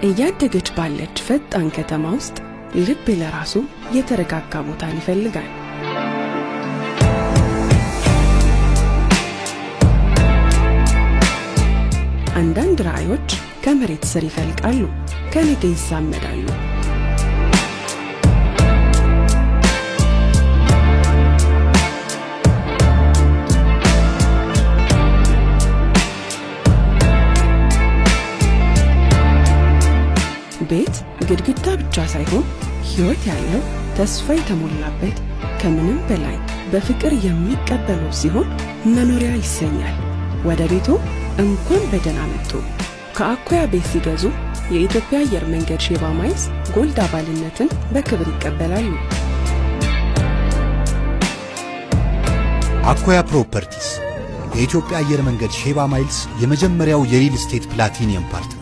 እያደገች ባለች ፈጣን ከተማ ውስጥ ልብ ለራሱ የተረጋጋ ቦታን ይፈልጋል። አንዳንድ ራዕዮች ከመሬት ስር ይፈልቃሉ፣ ከነገ ይዛመዳሉ። ቤት ግድግዳ ብቻ ሳይሆን ሕይወት ያለው፣ ተስፋ የተሞላበት፣ ከምንም በላይ በፍቅር የሚቀበለው ሲሆን መኖሪያ ይሰኛል። ወደ ቤቱ እንኳን በደህና መጡ። ከአኮያ ቤት ሲገዙ የኢትዮጵያ አየር መንገድ ሼባ ማይልስ Gold አባልነትን በክብር ይቀበላሉ። አኮያ ፕሮፐርቲስ የኢትዮጵያ አየር መንገድ ሼባ ማይልስ የመጀመሪያው የ real estate platinum partner።